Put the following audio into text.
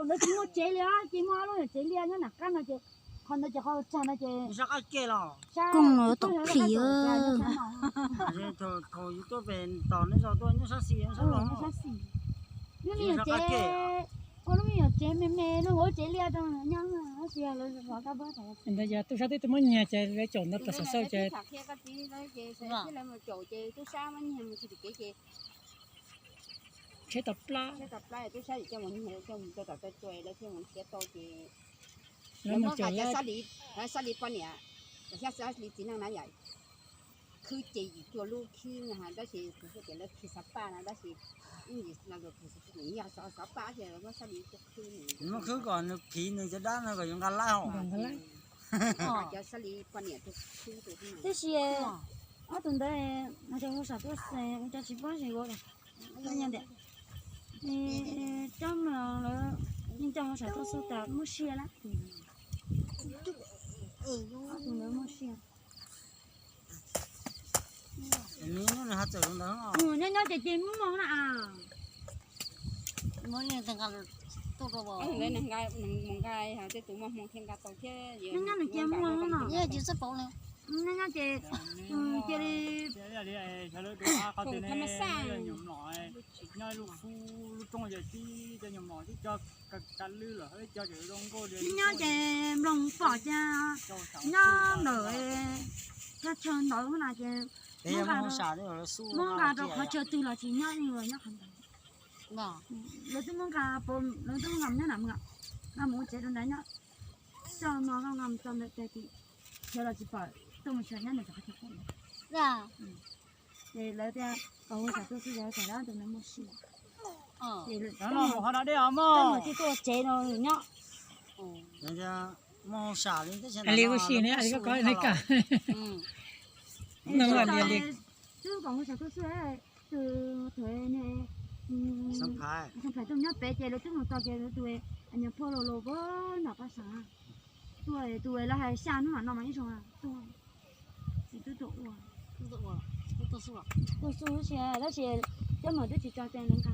Ntawd tsis muaj tsev li os, ces muaj ob lub nyuam tsev liaj nyob nram qab no ces, qhov ntawd ces qhov tsag no ces. Kooj los tau phim. Thaum yus tuaj pem tos neb zos tuaj nyob sab xis, sab xis. Lub me nyuam tsev, ua lub me nyuam tsev me me, lub hauv tsev liaj rau nyob, sab xis lawv zov kab npab. Ntawd yog tub sab twb tuaj muab nyiag ces lawv caum ntawd plas xov xauj ces. Tsheb tau plab, tsheb tau plab, tub sab coj mus nyiag coj mus rau tom toj tua lawv thiaj mus nrhiav tau ces lawv muab nqa cov Xab Lis poj niam, thiab Xab Lis txiv neej na yom, khwb ces yim cuaj lub khib na, tab sis kuv xav tias lawv khi xav paj na, tab sis ib yim no los kuv xav tias yog xav paj ces lawv muab Xab Lis coj khwb, muab khwb kom nws phiv nws cov dab no kom yuav nqa lab hauv. Cov Xab Lis poj niam tus khwb tus. Tab sis ob tug ntawd mas cov hu sam tuaj xwb, ua cas tsis paub tsis ua. Cov mloog lawv, cov hu sam tuaj xwb tas muaj sia lab. Ob tug ntawd muaj sia. Nyob nyob ces ces muaj hmoo na. Nyob nyob nws cia muaj hmoo no. Nyob nyob ces cia li. Nyob lub rooj ces tib cov nyuam mlom tib co ka lwj lawm, ib co zoo nkauj li. Nyob ces mloog pom ces nyob ntawm thaj chaw ntawd na ces muab nqa rau qhov chaw twg los tsis nyob li, nyob qhov ntawd. Lawv twb muab nqa, lawv twb muab nqa mus nyob nram, nqa mus ua tsev rau nrad nyob. Coj no nqa mus tso ntawm tes tim chaw los tsis pom, tuaj mus tsev nyob ntawm qhov chaw. Ces lawv tias kom hu sam tuaj xwb, yog tias lawv tus ntawd muaj sia. Ces coj mus tij tuaj tsev no nyob. Li ua si ne, li koj koj ne kam. Twb kom hu sam tuaj xwb, tus thuv ne, Xoo Phais tuaj nyob pem ces lawv twb mus tos ces lawv tus nyuam phauj los los nram Paj Xav tuaj, tus lawv hais xya hnub mam no mas ib zaug tuaj, tsis twb tuaj ua. Tuaj xwb tab sis coj mus twb tsis tso ces lawv nqa.